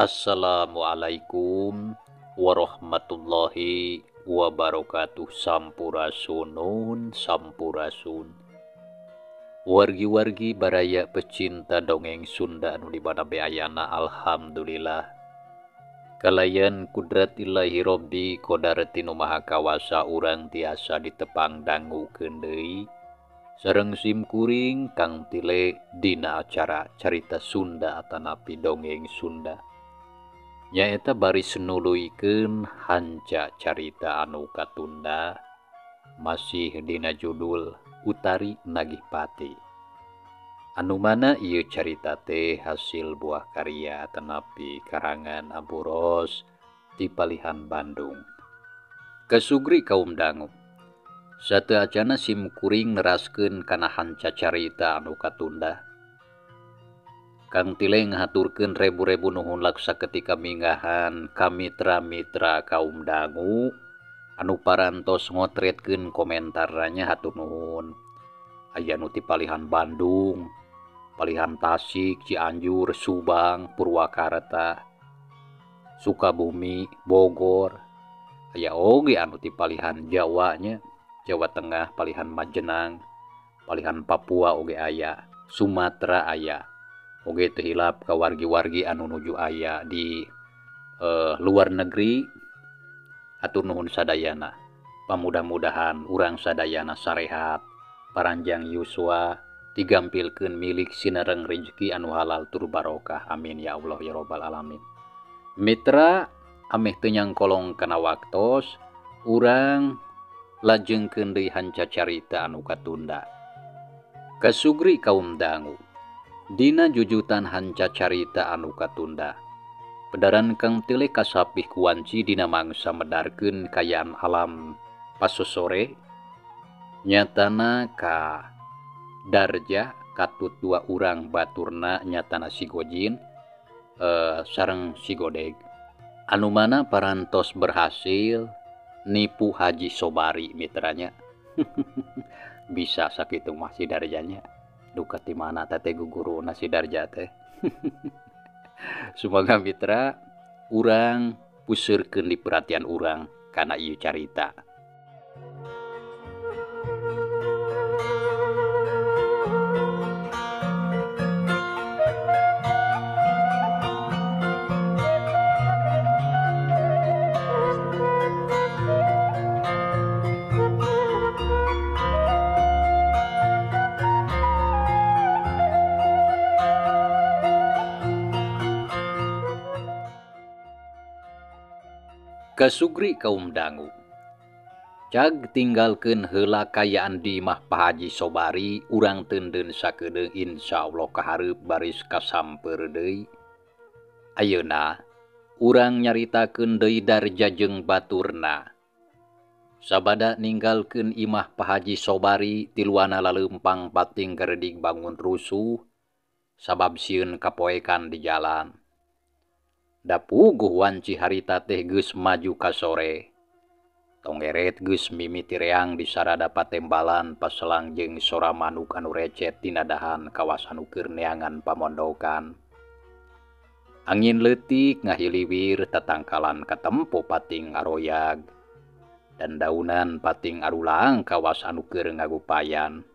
Assalamualaikum warahmatullahi wabarakatuh. Sampurasunun sampurasun. Wargi-wargi baraya pecinta dongeng Sunda anu di mana be ayana, alhamdulillah. Kalayan kudrat ilahi robbi kodarti nu maha kawasa urang tiasa ditepang dangukeun deui sareng simkuring Kang Tile dina acara carita Sunda atanapi dongeng Sunda. Nyaeta baris nuluykeun hanca carita anu katunda masih dina judul Utari Nagih Pati. Anu mana ieu carita teh hasil buah karya atanapi karangan Abu Ros ti palihan Bandung. Kasugri kaum dangu. Sateuacana simkuring neraskeun kana hanca carita anu katunda. Kang Tile ngahaturkeun rebu-rebu nuhun laksa ketika minggahan ka mitra-mitra kaum dangu anu parantos ngotretkeun komentarnya hatur nuhun. Aya nu ti palihan Bandung, palihan Tasik, Cianjur, Subang, Purwakarta, Sukabumi, Bogor. Aya oge anu ti palihan Jawa nya, Jawa Tengah, palihan Majenang, palihan Papua oge aya, Sumatera aya. Oge teu hilap ka wargi-wargi anu nuju aya di luar negeri. Hatur nuhun sadayana. Pamudah-mudahan urang sadayana sarehat, paranjang yuswa, digampilkeun milik sinareng rezeki anu halal tur barokah. Amin ya Allah ya robbal alamin. Mitra ameh teu nyangkolong kana waktos, urang lajengkeun deui hanca carita anu katunda. Kasugri kaum dangu. Dina jujutan hanca carita anu katunda. Pedaran Kang Tile kasapih kuanci dina mangsa medarkeun kayaan alam pasosore. Nyatana ka Darja katut dua urang baturna nyatana si Gojin sareng si Godeg. Anu mana parantos berhasil nipu Haji Sobari mitranya. Bisa sakitu mah si Darjanya. Duka ti mana teh guguruna si Darja teh. Semoga mitra urang puseurkeun di perhatian urang kana ieu carita. Kasugri kaum dangu. Cag tinggalkeun heula kayaan di imah Pak Haji Sobari, urang teundeun sakedeung insyaallah kahareup baris kasamper deui. Ayeuna urang nyaritakeun deui Darja jeung baturna. Sabada ninggalkeun imah Pak Haji Sobari, tiluana laleumpang pating geredig bangun rusuh sabab sieun kapoekan di jalan. Da puguh wanci harita teh geus maju ka sore. Tonggeret geus mimiti reang di sarada patembalan paselang jeung sora manuk anu recet dina dahan kawasan keur neangan pamondokan. Angin leutik ngahiliwir tatangkalan katempo pating aroyag dan daunan pating arulang kawas anu keur ngagupayan.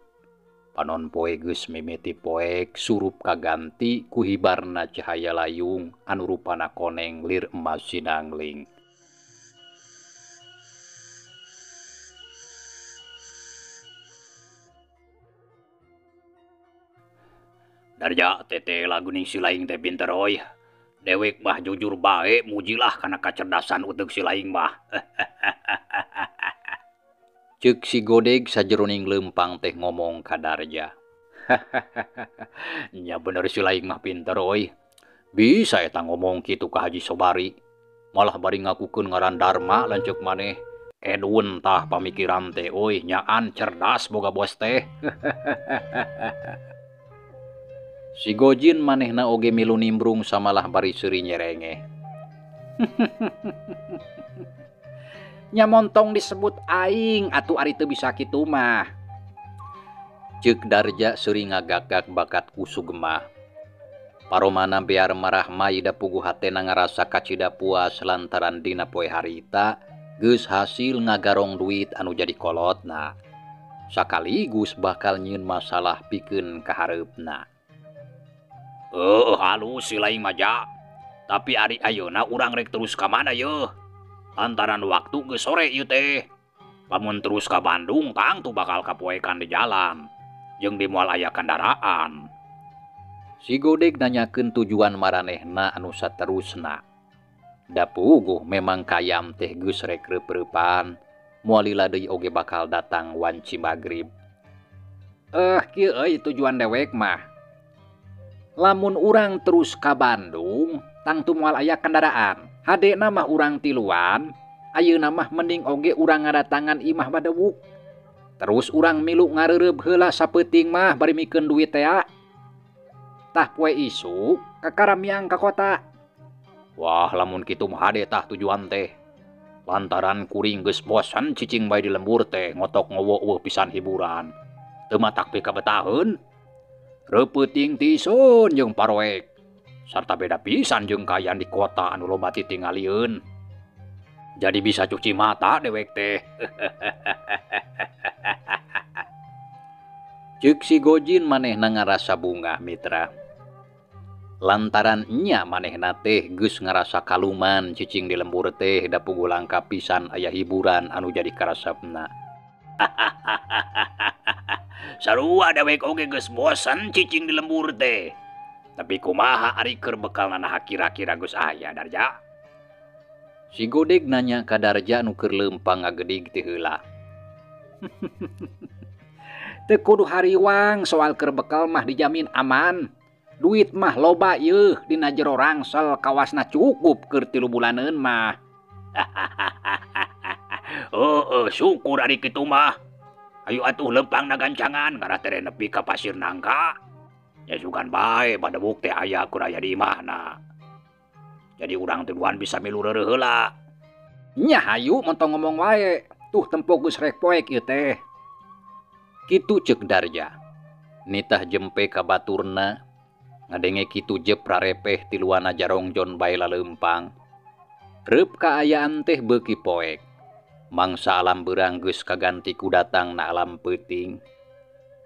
Panon poe geus mimiti poek surup kaganti ku hibarna cahaya layung anu rupana koneng lir emas sinangling. Darja tete laguning si laing teh pinter oi. Dewek mah jujur bae mujilah kana kacerdasan uteuk si laing mah. Ceuk si Godeg sajeroning leumpang teh ngomong ka Darja. Nya bener si laing mah pinter oi. Bisa eta ngomong kitu ka Haji Sobari. Malah bari ngakukeun ngaran Darma lanceuk maneh. Edun tah pamikiran teh oi, nyaan cerdas boga bos teh. Si Gojin manehna oge milu nimbrung samalah bari seuri nyerengeh. Nya montong disebut aing atuh ari teu bisa kitu mah. Ceuk Darja seuri ngagagak bakat ku Sugemah. Paromana bear marah mai da puguh hatena ngarasa kacida puas lantaran dina poe harita geus hasil ngagarong duit anu jadi kolotna. Sakaligus bakal nyieun masalah pikeun kahareupna. Halus si laing maja. Tapi ari ayeuna urang rek terus ka mana yeuh? Lantaran waktu geus sore ieu teh. Lamun terus ka Bandung tangtu bakal kapoekan di jalan. Jeung di moal aya kendaraan. Si Godeg nanyakeun tujuan maranehna anu saterusna. Da puguh memang kayam teh geus rek reup-reupan, moal lila deui oge bakal datang wanci magrib. Kieu euy tujuan dewek mah. Lamun urang terus ka Bandung, tangtu moal aya kendaraan. Hadena mah urang tiluan, ayeuna mah mending oge urang ngadatangan imah Badewuk. Terus urang milu ngareureup heula sapeuting mah bari mikeun duit tea. Tah poe isuk kakaramiang ka kota. Wah, lamun kitu mah hade tah tujuan teh. Lantaran kuring geus bosan cicing bae di lembur teh ngotok ngowo eueuh pisan hiburan. Teu matak pikabetaheun. Reupeting tisun jeung paroek. Sarta beda pisan jeung kaayaan di kota anu loba titingalieun. Jadi bisa cuci mata dewek teh. Ceuk si Gojin manehna ngarasa bungah mitra. Lantaran nya manehna teh geus ngarasa kaluman cicing di lembur teh da puguh langka pisan aya hiburan anu jadi karesepna. Sarua dewek oge geus bosan cicing di lembur teh. Tapi kumaha ari keur bekalna naha kira-kira geus aya Darja? Si Godeg nanya ka Darja nu keur leumpang ngagedig teh heula. Teu kudu hariwang soal keur bekal mah dijamin aman. Duit mah loba yeuh dina jero rangsel kawasna cukup keur 3 bulaneun mah. Syukur ari kitu mah. Ayo atuh lempang na gancangan ngarah tere nepi ka Pasir Nangka. Ya sugan bae Badewuk teh aya keur aya di imahna. Jadi urang tiluan bisa milu reureuh heula. Nya hayu montong ngomong wae. Tuh tempo geus rek poek ieu teh. Kitu ceuk Darja. Nitah jempe ka baturna. Ngadenge kitu jep rarepeh tiluana jarongjon bae laleumpang. Reup kaayaan teh beuki poek. Mangsa alam beurang geus kaganti ku datang na alam peuting.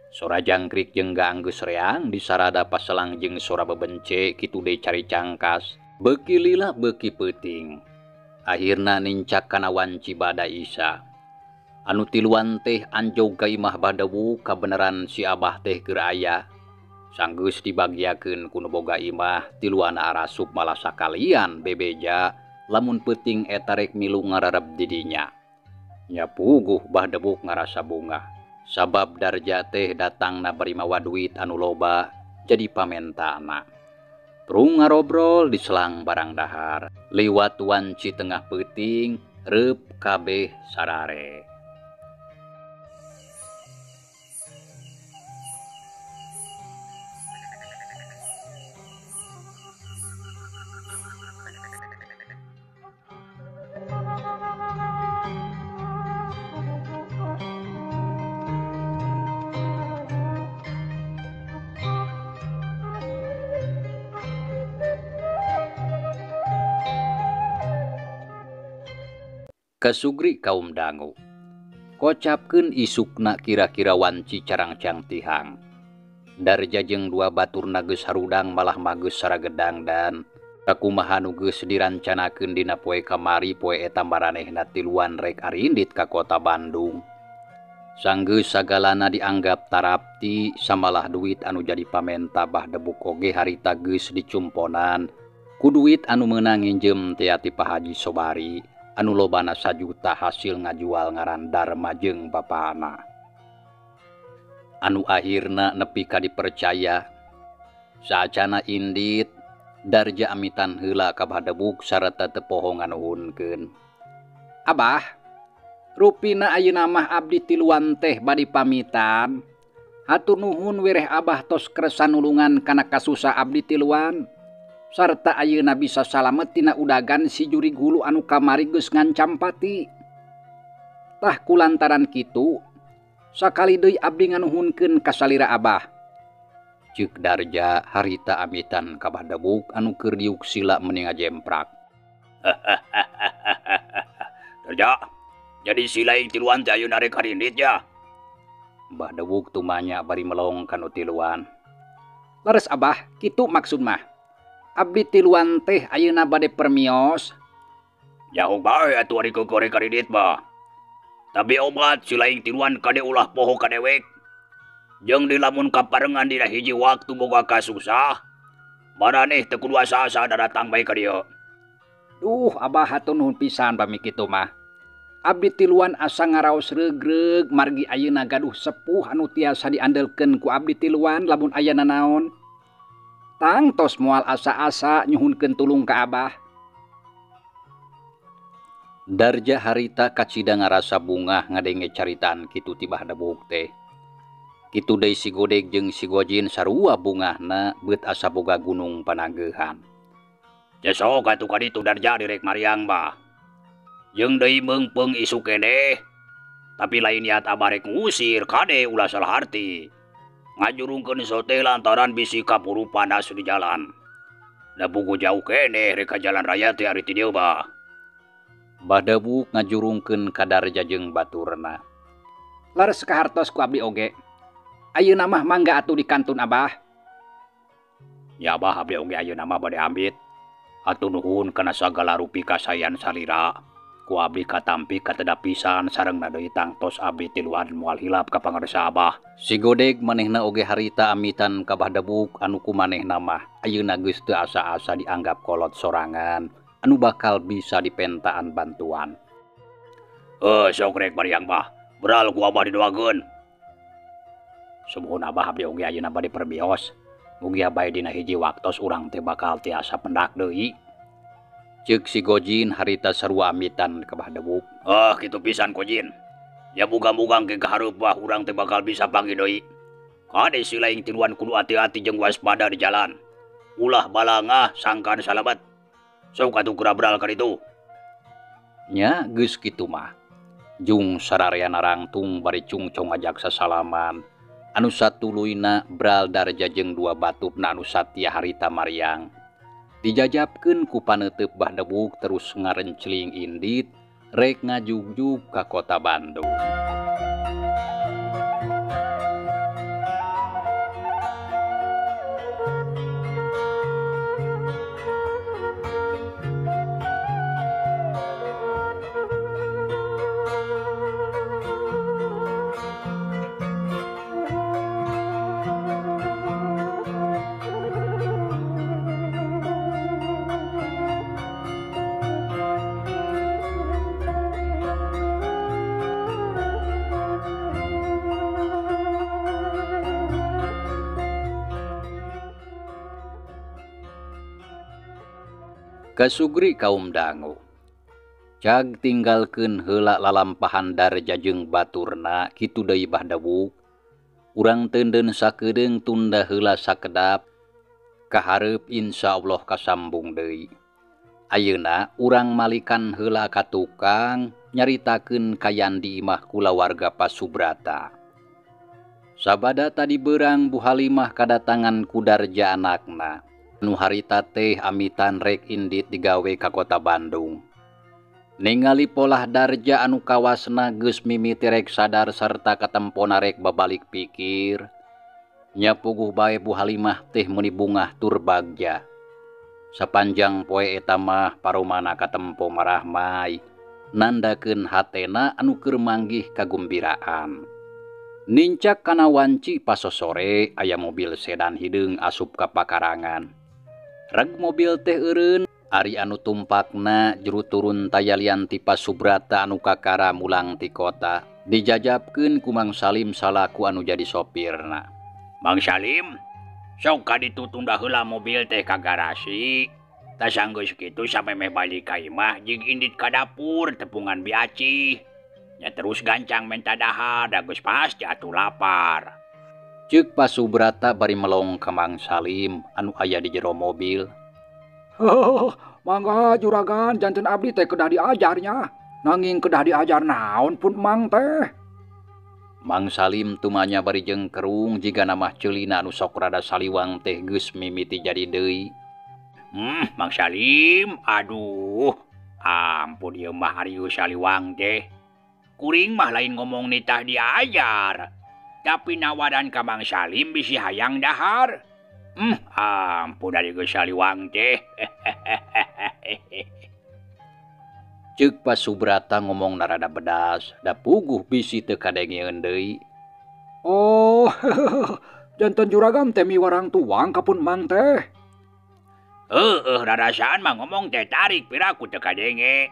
Sora jangkrik jeung gaang geus reang disarada paselang jeung sora bebence kitu deui cari cangkas. Beuki lila beuki peuting. Akhirna nincak kana wanci bada Isa. Anu tiluan teh anjog ka imah Badewuk kabeneran si Abah teh keur aya. Sanggeus dibagiakeun ku nu boga imah tiluan arasup malah sakalian bebeja lamun peuting eta rek milu ngararep di dinya. Nya puguh Badewuk ngarasa bungah. Sabab Darja teh datangna bari mawa duit anu loba jadi pamentana. Prung ngarobrol di selang barang dahar. Liwat wanci tengah peuting reup kabeh sarare. Kasugri kaum dangu. Kocapkeun isukna kira-kira wanci carangcang tihang. Darja jeung dua baturna geus harudang malah mageus saragedang dan kakumaha nu geus dirancanakeun dina poe kamari poe eta maranehna tiluan rek arindit ka kota Bandung. Sanggeus sagalana dianggap tarapti samalah duit anu jadi pamenta Badewuk oge harita geus dicumponan ku duit anu meunang nginjem teh ti Pak Haji Sobari anu lobana sajuta hasil ngajual ngaran Darma jeung bapana. Anu akhirna nepi ka dipercaya saacana indit Darja amitan heula ka Badewuk sarta teu poho nganuhunkeun. Abah, rupina ayeuna mah abdi tiluan teh bade pamitan. Hatur nuhun wireh abah tos kersa nulungan kana kasusah abdi tiluan. Sarta ayeuna bisa salamet tina udagan si jurig hulu anu kamari geus ngancam pati. Tah kulantaran kitu, sakali deui abdi nganuhunkeun ka salira abah. Ceuk Darja harita amitan ka Bah Dewuk anu keur diuk sila meni ngajemprak. Darja, jadi sila yang tiluan teh ayeuna rek karindit ya. Bah Dewuk tumanya bari melong kanu tiluan. Leres Abah, kitu maksud mah. Abdi tiluan teh ayeuna bade permios. Jauh bae atuh ari keukeur karindit mah. Tapi obat sila yang tiluan kade ulah poho ka dewek. Jeung di lamun kaparengan dina hiji waktu boga kasusah, maraneh teu kudu asa-asa daratang bae ka dieu. Duh, Abah hatur nuhun pisan pami kitu mah. Abdi tiluan asa ngaraos reugreug margi ayeuna gaduh sepuh anu tiasa diandelkeun ku abdi tiluan lamun aya nanaon. Tangtos moal asa-asa nyuhunkeun tulung ka Abah. Darja harita kacida ngarasa bungah ngadenge caritaan kitu ti Bah Dewuk teh. Kitu deui si Godeg jeung si Gojin sarua bungahna beut asa boga gunung panageuhan. Jesok atuh ka ditu Darja direk mariang bah. Jeung deui meungpeung isuk keneh. Tapi lain niat abah rek ngusir kade ulah salah harti. Ngajurungkeun sote lantaran bisi kapuru panas di jalan. Da puguh jauh keneh rek ka jalan raya teh ari ti dieu bah. Bah Dewuk ngajurungkeun ka Darja jeung baturna. Leres kahartos ku abdi oge. Ayeuna mah mangga atuh di kantun Abah. Ya Abah abdi oge ayeuna mah bade ambit. Atuh nuhun kana sagala rupi kasayan salira. Ku abdi katampi kateda pisan sarengna deui tangtos abdi tiluan moal hilap ka pangarsa Abah. Si Godeg manehna oge harita amitan ka Bah Dewuk anu ku manehna mah ayeuna geus teu asa-asa dianggap kolot sorangan anu bakal bisa dipentaan bantuan. Sok rek bariang bah. Beral ku Abah didoakeun. Sumuhun Abah abdi oge ayeuna bade perbios. Mugia bae dina hiji waktos urang teh bakal tiasa pendak deui. Ceuk si Gojin harita sarua amitan ka Bah Dewuk. Ah, kitu pisan Gojin. Ya muga-muga engke kahareup bah urang teh bakal bisa panggih deui. Kade si laing tiluan kudu hati-hati jeung waspada di jalan. Ulah balangah sangkan salamet. Sok atuh geura beral ka ditu. Nya geus kitu mah. Jung sararea narangtung bari cungcong ngajak sasalaman. Anu satuluyna bral Darja jeung dua batupna anu satia harita mariang. Dijajabkeun ku paneuteub Bah Dewuk terus ngarencling indit rek ngajugjug ka kota Bandung. Kasugri kaum dangu. Cag tinggalkeun heula lalampahan Darja jeung baturna kitu deui Bah Dewuk. Urang teunden sakedeung tunda heula sakedap. Kahareup insyaallah kasambung deui. Ayeuna urang malikan heula ka tukang nyaritakeun kayan di imah kulawarga Pasubrata. Sabada tadi beurang Bu Halimah kadatangan ku Darja anakna. Nu harita teh amitan rek indit digawe ka kota Bandung. Ningali polah Darja anu kawasna geus mimiti rek sadar sarta katempona rek babalik pikir. Nya puguh bae Bu Halimah teh meuni bungah tur bagja. Sapanjang poe eta mah paromana katempo marahmai, nandakeun hatena anu keur manggih kagumbiraan. Nincak kana wanci pasosore aya mobil sedan hideung asup ka pakarangan. Reg mobil teh eureun, ari anu tumpakna juru turun tayalian ti Pasubrata anu kakara mulang ti kota. Dijajabkeun ku Mang Salim salaku anu jadi sopirna. Mang Salim, sok ka ditu tunda heula mobil teh ka garasi. Tas sanggeus kitu samemeh balik ka imah jeung indit ka dapur tepungan biaci. Nya terus gancang menta dahar, da geus pasti atuh lapar. Ceuk Pasubrata bari melong ka Mang Salim anu aya di jero mobil. Heuh, mangga juragan janten abdi teh kedah diajarnya. Nanging kedah diajar naon pun mang teh. Mang Salim tumanya bari jeung kerung jigana mah ceulina anu sok rada saliwang teh geus mimiti jadi deui. Mang Salim, aduh, ampun ieu mah ari saliwang teh. Kuring mah lain ngomong nitah diajar, tapi nawaran ka Mang Salim bisi hayang dahar. Ampun ari geus saliwang teh. Ceuk Pak Subrata ngomong narada bedas, da puguh bisi teu kadengeun deui. Oh, janten juragan teh miwarang tuang kapun Mang teh. Heueuh, rarasaan mah ngomong teh tarik piraku teu kadenge.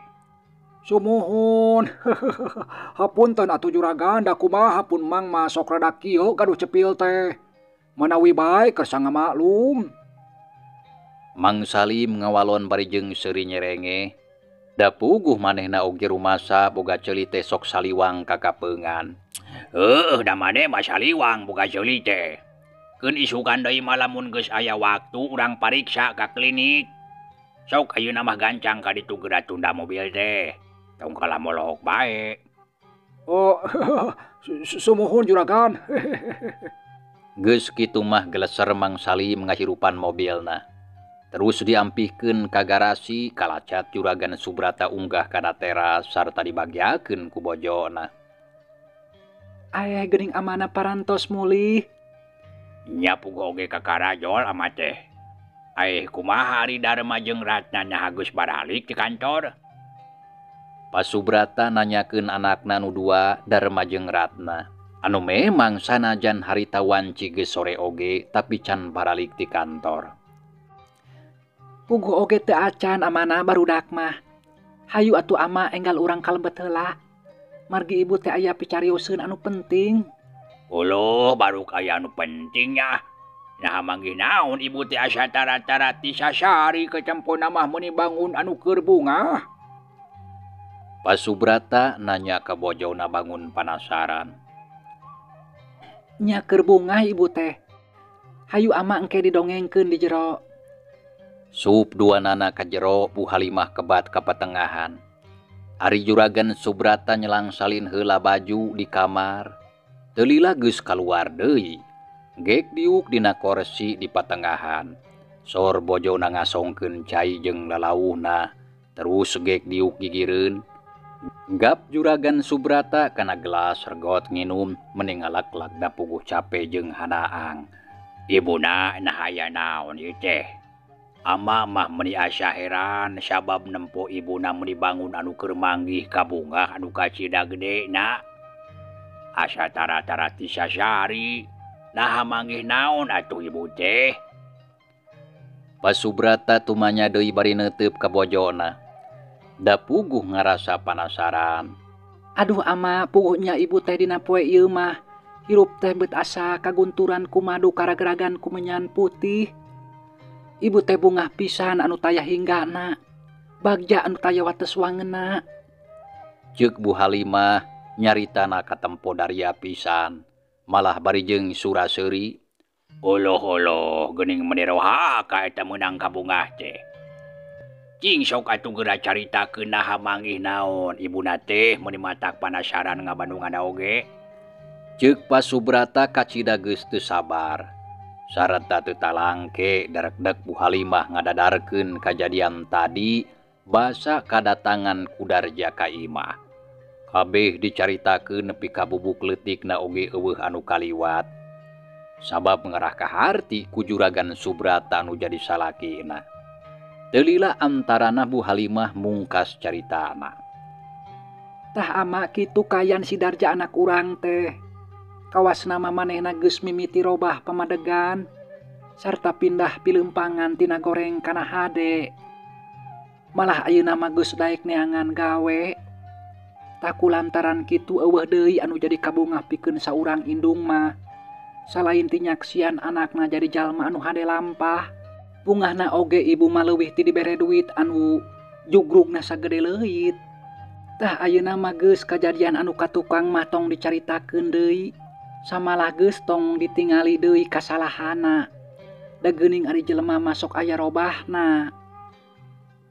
Sumuhun. Hapunten atuh juragan, da kumaha pun Mang mah sok rada kieu gaduh cepil teh. Manawi bae kersa ngamaklum. Mang Salim ngawalon bari jeung seuri nyerenge. Da puguh manehna oge rumasa boga ceuli teh sok saliwang ka kapeungan. Heueuh, da maneh mah saliwang boga ceuli teh. Keun isukan deui mah lamun geus aya waktu urang pariksa ka klinik. Sok ayeuna mah gancang ka ditu geura tunda mobil teh. Tong kalah molohok bae. Oh, sumuhun juragan. Geus kitu mah geleser Mang Salim ngahirupan mobilna. Terus diampihkeun ka garasi, kalacat juragan Subrata unggah kana teras sarta dibagiakeun ku bojona. Ayah geuning amana parantos mulih. Nya puguh oge ka karajol ama teh. Aeh kumaha ari Darma jeung Ratna nya geus baralik ti kantor? Pak Subrata nanyakeun anakna nu dua, Darma jeung Ratna. Anu memang sanajan harita wanci geus sore oge tapi can baralik ti kantor. Puguh oge teu acan amana barudak mah. Hayu atuh ama enggal urang kalebet heula. Margi ibu teh aya picarioseun anu penting. Uluh, baru kaya anu pentingnya. Nah manggih naon ibu teh asa tara-tara ti sasari kecempona mah meuni bangun anu keur bungah. Pak Subrata nanya ka bojona bangun panasaran. Nya keur bungah ibu teh. Hayu ama engke didongengkeun di jero. Sup dua nana ka jero Bu Halimah kebat ka patengahan. Ari juragan Subrata nyelang salin heula baju di kamar. Teu lila geus kaluar deui. Gek diuk dina korsi di patengahan. Sor bojona ngasongkeun cai jeung lalauhna. Terus gek diuk gigireun. Gap juragan Subrata kana gelas regot nginum mending ngalak-lak da puguh cape jeung hanaang. Ibuna nah aya naon ieu teh? Ama mah meuni asa heran sabab nempo ibuna meuni bangun anu keur manggih ka bungah anu kacida gede na. Asa tara-tara ti sasari. Naha manggih naon atuh ibu teh? Pak Subrata tumanya deui bari neuteup ka bojona. Da puguh ngarasa panasaran. Aduh ama, puguhnya ibu teh dina poe ieu mah. Hirup teh beut asa kagunturan ku madu karageragan ku menyan putih. Ibu teh bungah pisan anu taya hinggana. Bagja anu taya wates wangena. Ceuk Bu Halimah nyaritana katempo daria pisan. Malah bari jeung sura-seuri. Oloh-oloh geuning meuni rohaka eta meunang ka bungah teh. Cing sok atuh geura caritakeun naha manggih naon ibuna teh meuni matak panasaran ngabandungan oge. Ceuk Pak Subrata kacida geus teu sabar. Sarta teu talangke darekdek Bu Halimah ngadadarkeun kajadian tadi basa kadatangan ku Darja ka imah. Kabeh dicaritakeun nepi ka bubuk leutikna oge eueuh anu kaliwat. Sabab ngarah ka harti ku juragan Subrata anu jadi salakina. Teu lila antarana Bu Halimah mungkas caritana. Tah ama kitu kayan si Darja anak urang teh. Kawas nama manehna geus mimiti robah pamadegan sarta pindah pileumpangan tina goreng kana hade. Malah ayeuna mah geus daek neangan gawe. Taku lantaran kitu eueuh deui anu jadi kabungah pikeun saurang indung mah. Salain ti nyaksian anakna jadi jalma anu hade lampah. Bungahna oge ibu mah leuwih ti dibere duit anu jugrugna sagede leuit. Tah ayeuna mah geus kajadian anu katukang mah tong dicaritakeun deui. Samalah geus tong ditingali deui kasalahana. Da geuning ari jelema mah sok aya robahna.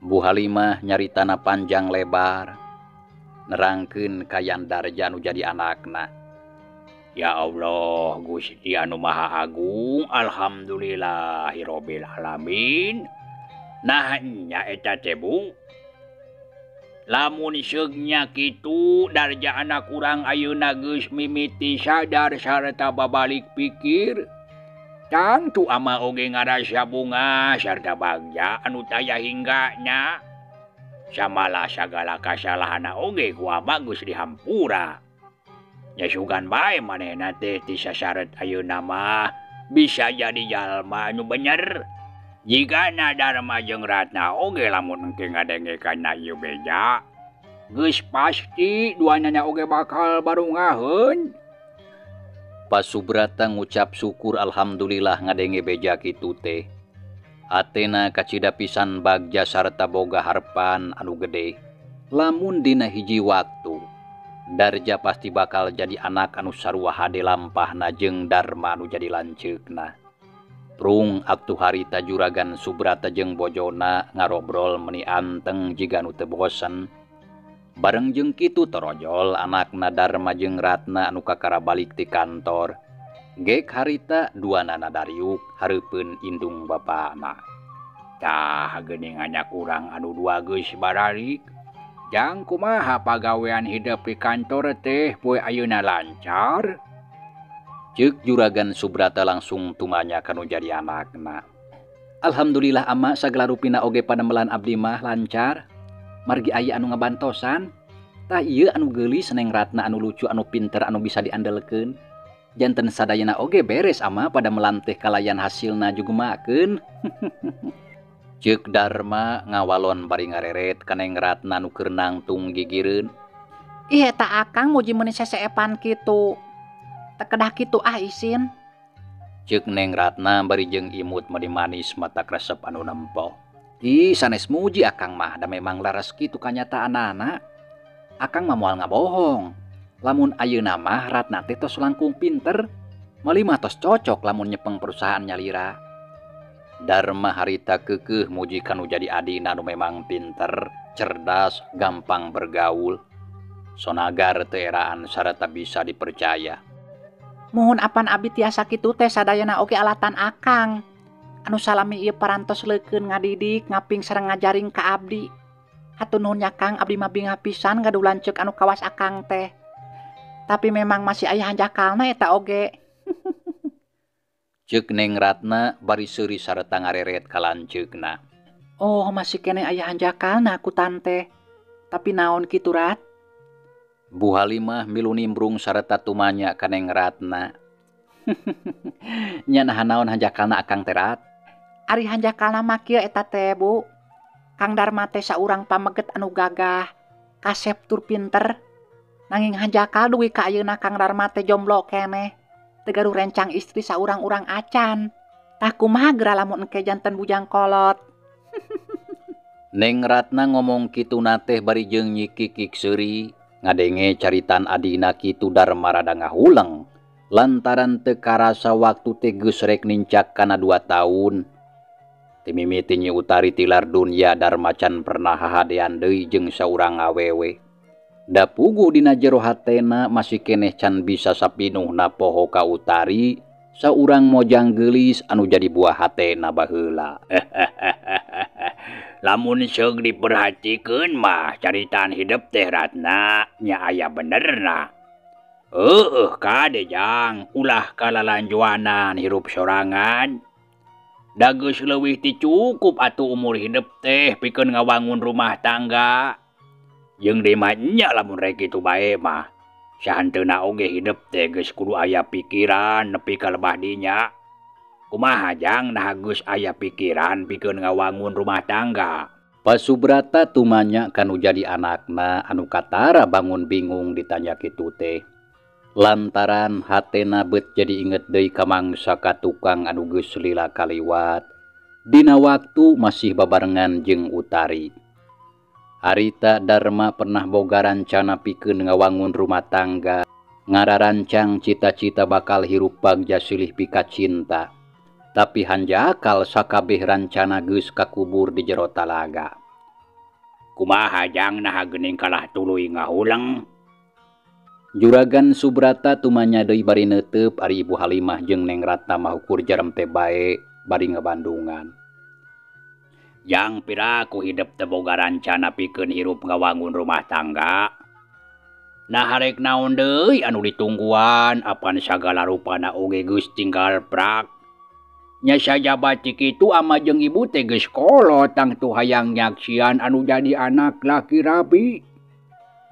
Bu Halimah nyaritana panjang lebar. Nerangkeun kayan Darja nu jadi anakna. Ya Allah, Gusti anu Maha Agung, alhamdulillahirabbil alamin. Nah nya eta teh Bu. Lamun seugnya kitu Darja anak urang ayeuna geus mimiti sadar sarta babalik pikir. Tangtu ama oge ngarasa bunga sarta bagja anu taya hinggana. Samalah sagala kasalahana oge ku ama geus dihampura. Nya sugan bae manehna teh ti sasaret ayeuna mah bisa jadi jalma anu bener. Jigana Darma jeung Ratna oge lamun engke ngadenge kana ieu beja, geus pasti duanana oge bakal barungaheun. Pasubrata ngucap syukur alhamdulillah ngadenge beja kitu teh. Atena kacida pisan bagja sarta boga harepan anu gede. Lamun dina hiji waktu Darja pasti bakal jadi anak anu sarua hade lampahna jeung Darma anu jadi lanceukna. Prung aktu harita juragan Subrata jeung bojona ngarobrol meni anteng jiga nu teu bosen. Bareng jeung kitu torojol anakna Darma jeung Ratna anu kakara balik ti kantor. Gek harita duanana dariuk hareupeun indung bapana. Tah geuning anak urang anu dua geus baralik. Jang kumaha pagawean hidup di kantor teh poe ayeuna lancar? Ceuk juragan Subrata langsung tumanya kanu jadi anakna. Alhamdulillah ama sagala rupina oge panemelan abdi mah lancar. Margi aya anu ngabantosan. Tah ieu anu geulis Neng Ratna anu lucu anu pinter anu bisa diandelkeun. Janten sadayana oge beres ama padamelan teh kalayan hasilna jugumakeun. Ceuk Darma ngawalon bari ngareret ka Neng Ratna nu keur nangtung gigireun. Ih eta akang muji meuni seseepan kitu. Tekedah kitu ah isin. Ceuk Neng Ratna bari jeung imut meni manis mata resep anu nempo. Ih sanes muji akang mah da memang leres kitu kanyataanana. Akang mah moal ngabohong. Lamun ayeuna mah Ratna teh tos langkung pinter. Meuli mah tos cocok lamun nyepeng perusahaan nyalira. Darma harita keukeuh muji kanu jadi adina anu memang pinter, cerdas, gampang bergaul. Sonagar teu eraan sarta bisa dipercaya. Muhun apan abi tiasa kitu teh sadayana oge alatan akang. Anu salami ieu parantos leukeun ngadidik, ngaping sareng ngajaring ka abdi. Hatur nuhun nya Kang, abdi mah bingah pisan gaduh lanceuk anu kawas akang teh. Tapi memang masih aya hanjakalna eta oge. Ceuk Neng Ratna bari seuri sarta ngareret ka lanceukna. Oh, masih keneh aya hanjakalna ku tante. Tapi naon kitu Rat? Bu Halimah milu nimbrung sarta tumanya ka Neng Ratna. Nya naha naon hanjakalna akang teh Rat? Ari hanjakalna mah kieu eta teh Bu. Kang Darma teh saurang pameget anu gagah, kasep tur pinter. Nanging hanjakal dugi ka ayeuna Kang Darma teh jomblo keneh. Teu gaduh rencang istri saurang-urang acan. Tah kumaha geura lamun engke janten bujang kolot. Neng Ratna ngomong kituna teh bari jeung nyikikik seuri. Ngadenge caritan adina kitu Darma rada ngahuleng. Lantaran teu karasa waktu teh geus rek nincak kana 2 tahun. Ti mimiti Nyi Utari tilar dunya Darma can pernah hahadean deui jeung saurang awewe. Da puguh dina jero hatena masih keneh can bisa sapinuhna poho ka Utari, saurang mojang geulis anu jadi buah hatena baheula. Lamun seug diperhatikeun mah caritaan hidup teh Ratna nya aya benerna. Heueuh kade jang ulah kalalanjuanan hirup sorangan. Da geus leuwih ti cukup atuh umur hidup teh pikeun ngawangun rumah tangga. Jeung deui mah nya lamun rek kitu bae mah. Sahanteuna oge hidup teh geus kudu aya pikiran nepi ka lebah dinya. Kumaha jang nah geus aya pikiran pikeun ngawangun rumah tangga. Pasubrata tumanya kanu jadi anakna anu katara bangun bingung ditanya kitu teh. Lantaran hatena bet jadi inget deui ka mangsa ka tukang anu geus lila kaliwat. Dina waktu masih babarengan jeung Utari. Harita Darma pernah boga rancana pikeun ngawangun rumah tangga, ngararancang cita-cita bakal hirup bagja silih pika cinta. Tapi hanjakal sakabeh rancana geus kakubur di jero talaga. Kumaha jang naha geuning kalah tuluy ngahuleng? Juragan Subrata tumanya deui bari neuteup ari Ibu Halimah jeung Neng Ratna mah ukur jaremte bae bari ngabandungan. Jang piraku hidep teu boga rancana pikeun hirup ngawangun rumah tangga. Nah harek naon deui anu ditungguan apan sagala rupana oge geus tinggal prak. Nya sajaba ti kitu ama jeung ibu teh geus kolot tangtu hayang nyaksian anu jadi anak laki rabi.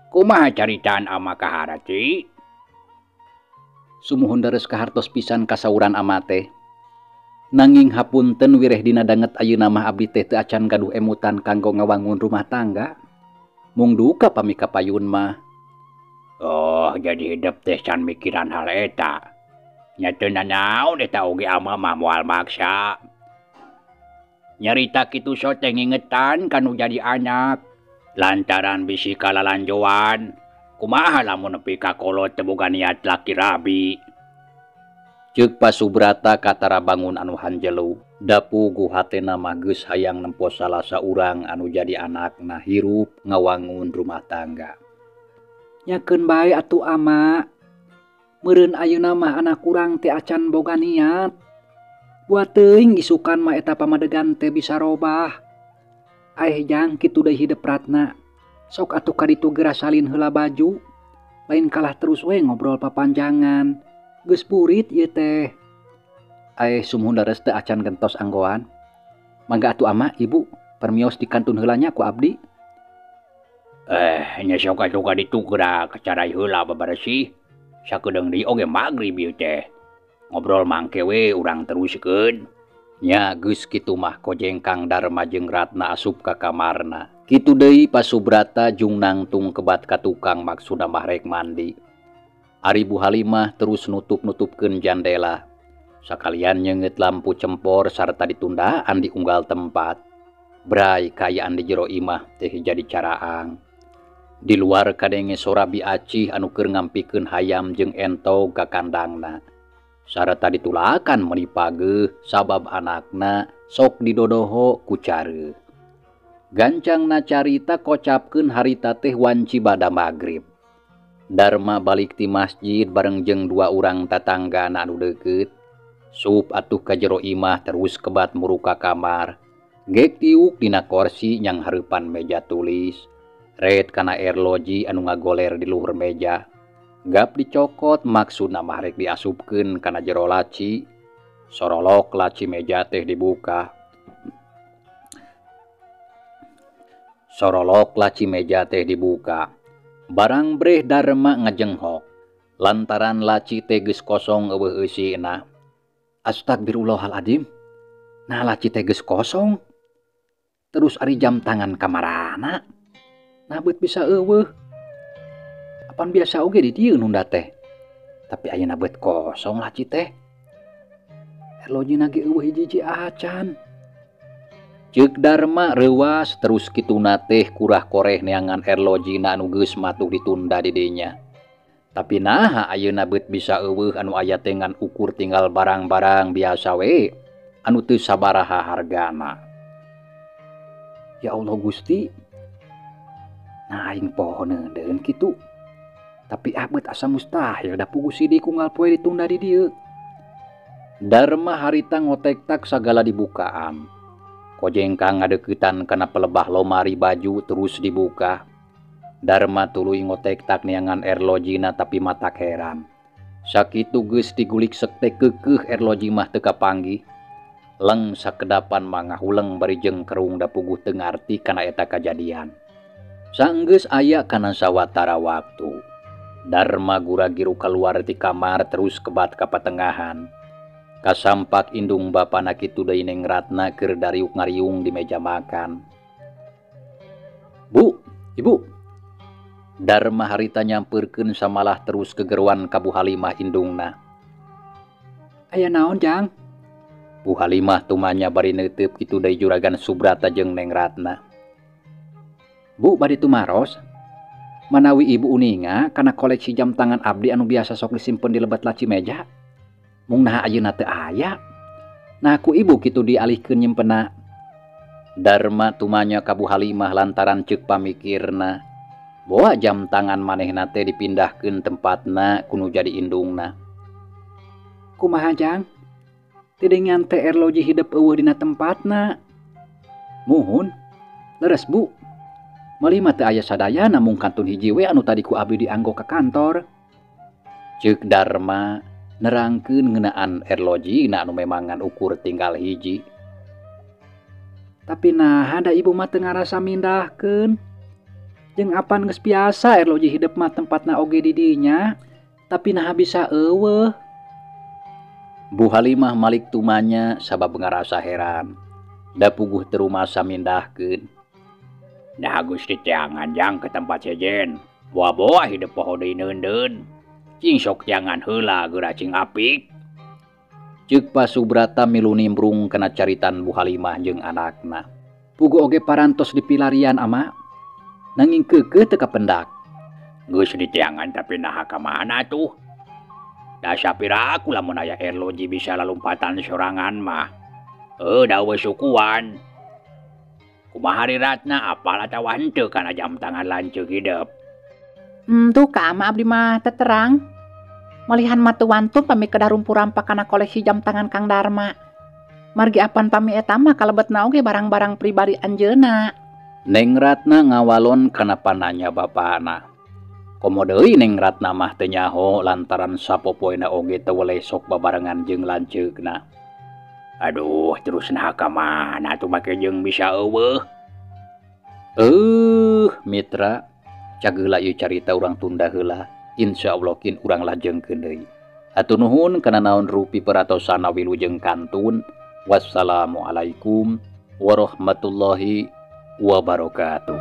Kumaha caritaan ama kahara ci? Sumuhun deres kahartos pisan kasauran ama teh. Nanging hapunten wireh dina danget ayeuna mah abdi teh teu acan gaduh emutan kanggo ngawangun rumah tangga. Mung duka pami kapayun mah. Oh, jadi hidup teh can mikiran hal eta. Nya teu nanaon eta oge ama mah moal maksa. Nyarita kitu so teh ngingetan kanu jadi anak. Lantaran bisi kalalanjoan. Kumaha lamun nepi ka kolot teu boga niat laki rabi. Ceuk Pak Subrata katara bangun anu hanjelu. Da puguh hatena mah geus hayang nempo salah saurang anu jadi anakna hirup ngawangun rumah tangga. Nyakeun bae atuh ama. Meureun ayeuna mah anak urang teh acan boga niat. Buat teuing isukan mah eta pamadegan teh bisa robah. Aeh jang kitu deui hidep Ratna. Sok atuh kaditu geura salin heula baju. Lain kalah terus we ngobrol papanjangan. Geus burit ieu teh. Aeh sumuhun dares teh acan gentos anggoan. Mangga atuh ama ibu permios di kantun heula nya ku abdi. Nya sok atuh kaditu geura kacarai heula babaresih. Sakedeung deui oge magrib ieu teh. Ngobrol mangke we urang teruskeun. Nya geus kitu mah kojeng Kang Darma jeung Ratna asup ka kamarna. Kitu deui Pak Subrata jung nangtung kebat ka tukang maksudna mah rek mandi. Ari Bu Halimah terus nutup-nutupkeun jandela. Sakalian nyeungeut lampu cempor sarta ditundaan di unggal tempat. Bray kaayaan di jero imah teh jadi caraang. Di luar kadenge sora Bi Acih anu keur ngampikeun hayam jeung entog ka kandangna. Sarta ditulakan meuni pageuh sabab anakna sok didodoho ku careuh. Gancangna carita kocapkeun harita teh wanci bada magrib. Darma balik ti masjid bareng jeung dua urang tatanggana anu deukeut. Sup atuh ka jero imah terus kebat muruka kamar. Gek tiuk dina korsi nyang hareupan meja tulis. Red kana erloji anu ngagoler di luhur meja. Gap dicokot maksudna mah rek diasupkeun kana jero laci. Sorolok laci meja teh dibuka. Sorolok laci meja teh dibuka. Barang breh Darma ngajenghok. Lantaran laci teh geus kosong eueuh eusina. Astagfirullahaladzim. Nah laci teh geus kosong. Terus ari jam tangan kamarana. Nah beut bisa eueuh. Apan biasa oge di dieu nunda teh. Tapi ayeuna beut kosong laci teh. Erlojina ge eueuh hiji-hiji acan. Ceuk Darma reuas terus kituna teh kurah koreh neangan erlojina anu geus matuh ditunda di dinya. Tapi naha ayeuna beut bisa eueuh anu aya teh ngan ukur tinggal barang-barang biasa we anu teu sabaraha hargana. Ya Allah Gusti. Nah aing poho neudeun kitu. Tapi abet asa mustahil da puguh sidik unggal poe ditunda di dieu. Darma harita ngotek-tak sagala dibukaan. Kojengkang ngadeuketan kana pelebah lomari baju terus dibuka. Darma tuluy ngotek-tak neangan erlojina tapi matak heran. Sakitu geus digulik sekte keukeuh erloji mah teu kapanggih. Leng sakedapan mangahuleng bari jeung kerung da puguh teu ngarti kana eta kajadian. Sanggeus aya kana sawatara waktu. Darma gura-giru kaluar ti kamar terus kebat ka patengahan. Kasampak indung bapana kitu deui Neng Ratna keur dariuk ngariung di meja makan. Bu, ibu. Darma harita nyampeurkeun samalah terus kegeruan ka Bu Halimah indungna. Aya naon, Jang? Bu Halimah tumanya bari neuteup kitu deui Juragan Subrata jeung Neng Ratna. Bu, bade tumaros. Manawi ibu uninga kana koleksi jam tangan abdi anu biasa sok disimpen di lebet laci meja. Mung naha ayeuna teu aya. Nah ku ibu kitu dialihkeun nyimpenna. Darma tumanya ka Bu Halimah lantaran ceuk pamikirna. Boa jam tangan manehna teh dipindahkeun tempatna ku nu jadi indungna. Kumaha Jang? Tidengan teh erloji hidep euweuh dina tempatna. Muhun. Leres Bu. Meuli mah teu aya sadayana mung kantun hiji we anu tadi ku abdi dianggo ka kantor. Ceuk Darma nerangkeun ngeunaan erloji na anu memangan ukur tinggal hiji. Tapi naha da ibu mah teu ngarasa mindahkeun. Jeung apan geus biasa erloji hidep mah tempatna oge di dinya, tapi naha bisa euweuh. Bu Halimah malik tumanya sabab ngarasa heran. Da puguh teu rumasa mindahkeun. Nah geus diteangan Jang ke tempat sejen. Boa-boa hidep poho deui neundeun. Cing sok jangan heula geura cing apik. Ceuk Pak Subrata milu nimbrung kana caritan Bu Halimah jeung anakna. Puguh oge parantos dipilarian ama. Nanging keukeuh teu kapendak. Geus diteangan tapi naha ka mana tuh? Da sapira aku lamun aya erloji bisa lalumpatan sorangan mah. Da euweuh sukuan. Kumaha Ratna apal atawa henteu kana jam tangan lanceuk hidep? Tuh ka ama abdi mah teu terang. Malihan mah teu wantun pami kedah rumpu-rampak kana koleksi jam tangan Kang Darma. Margi apan pami eta mah kalebetna oge barang-barang pribadi anjeunna. Neng Ratna ngawalon kana pananya bapana. Komo deui Neng Ratna mah teu nyaho lantaran sapopoena oge teu weleh sok babarengan jeung lanceukna. Aduh, terus naha ka mana tuh make jeung bisa euweuh? Mitra, cageula ieu carita urang tunda heula. Insyaallah kin urang lajengkeun deui. Hatur nuhun kana naon rupi peratosanna wilujeng kantun. Wassalamualaikum warahmatullahi wabarakatuh.